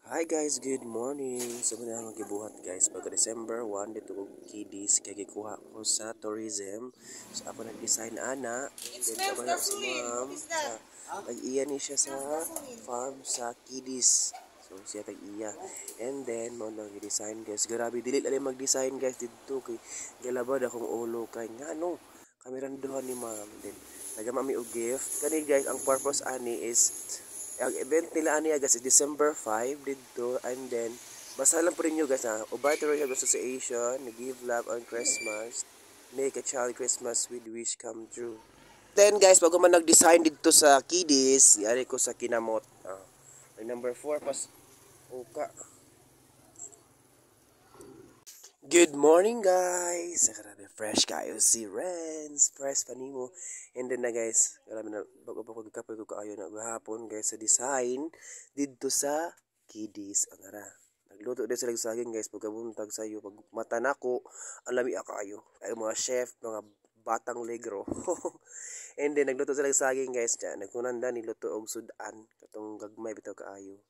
Hi guys, good morning. So mao na ang gibuhat, guys, pagka December 1 didto ko Kidis kay gikuha ko sa tourism. So ako nag-design ana. It Then smells kabalo si gasoline. ma'am What is that? Sa tag-iya ni siya sa farm sa Kidis. So siya tag-iya. And then mao nang gi-design, guys. Grabe, dili lang mag-design, guys, didto kay galabad akong ulo kay ngano kamiranduhan ni ma'am. Then nagama mi og gift. Kani guys, ang purpose ani is ang event nila ani guys is December 5 didto, and then basta lang po ninyo, guys, ha. Ubay Tourism Association, give love on Christmas, make a child Christmas with wish come true. Then guys, bago man nag-design didto sa Kidis, yari ko sa Kinamot. Ah, number 4 pas uka. Good morning, guys! Grabe, fresh kayo si Renz. Fresh pa nimo. And then na guys, grabe na, bago pa ko gikapoy ko kaayo na gahapon, guys, sa design didto sa Kidis. Ang ara. Nagluto din sila og saging, guys, pagkabuntag sayo, pag mata nako, ang lami kaayo. Ay mga chef, mga batang legro. And then nagluto sila og saging, guys, diyan. Nagkunanda niluto og sudan katong gagmay bitaw kaayo.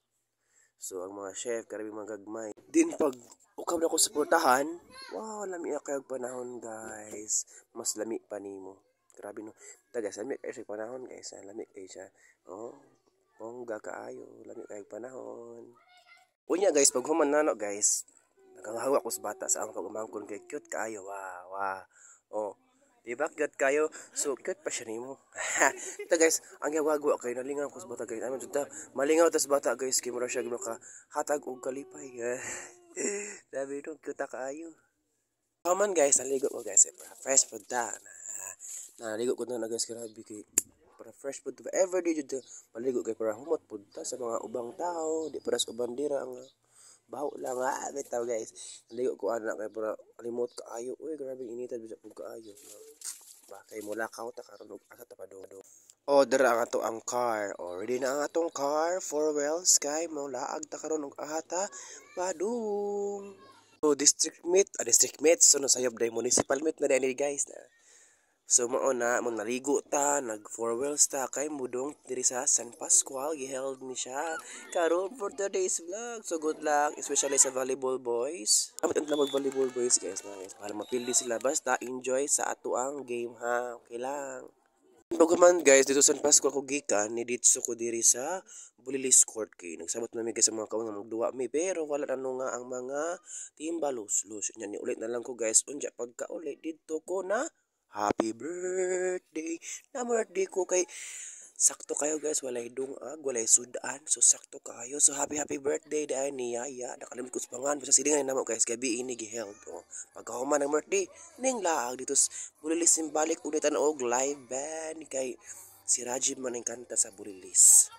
So ang mga chef, grabe mga gagmay. Din pag ukab na ko suportahan, wow, lami na kayo panahon, guys. Mas lami pa nimo. Grabe no. Ta guys, lami kayo sa panahon, guys. Ah, lami kayo siya. Oh, bongga kaayo, lami kayo panahon. Unya guys, pag human na no guys, naghahawa ko sa bata sa akong pag-umangkon kay cute kaayo. Wow. Oh, di ba cute kayo? So cute pa siya nimo. Ito guys, ang gawagwa kay nalingaw ko sa bata, guys. Ano jud ta? Malingaw tas bata, guys, kay mura siya maka hatag og kalipay. Sabi no, cute kaayo. Human guys, naligo ko, guys, eh, para fresh pud ta. Na naligo ko na guys, grabe kay para fresh pud ta. Everyday jud ta maligo kay para humot pud ta sa mga ubang tao, di para sa uban dira ang baho lang, ah, bitaw, guys. Naligo ko ana kay para limot kaayo. Uy, grabe inita bisa pud kaayo. Ba kay mulakaw ta karon og asa ta padung. O dira ang ato ang car. O ready na ang atong car, four wheels, kay molaag ta karon og ahata padung. So district meet, ah, district meet, so nasayop day municipal meet na din guys na. So mao na mo naligo ta, nag four wheels ta kay mudong diri sa San Pascual, giheld ni siya karon for today's vlog. So good luck, especially sa volleyball boys. Kamot na mag volleyball boys, guys, na guys. Para mapildi sila, basta enjoy sa ato ang game ha. Okay lang. Bago man guys, dito sa San Pascual ko gikan, ni didto ko diri sa Bulilis Court kay nagsabot na mi guys sa mga kaon nga magduwa mi, pero wala na no nga ang mga team Baluslus. Nya ni ulit na lang ko, guys, unya pagkauli didto ko na happy birthday na birthday ko kay sakto kayo, guys, walay dungag, walay sudan, so sakto kayo. So happy happy birthday dahil ni Yaya. Nakalimot ko sa pangan, basta silingan namo, guys, gabi ini giheld. Oh, pagkahuman ng birthday ning laag dito sa Bulilis, simbalik ulit og live band kay si Rajib man ang kanta sa Bulilis.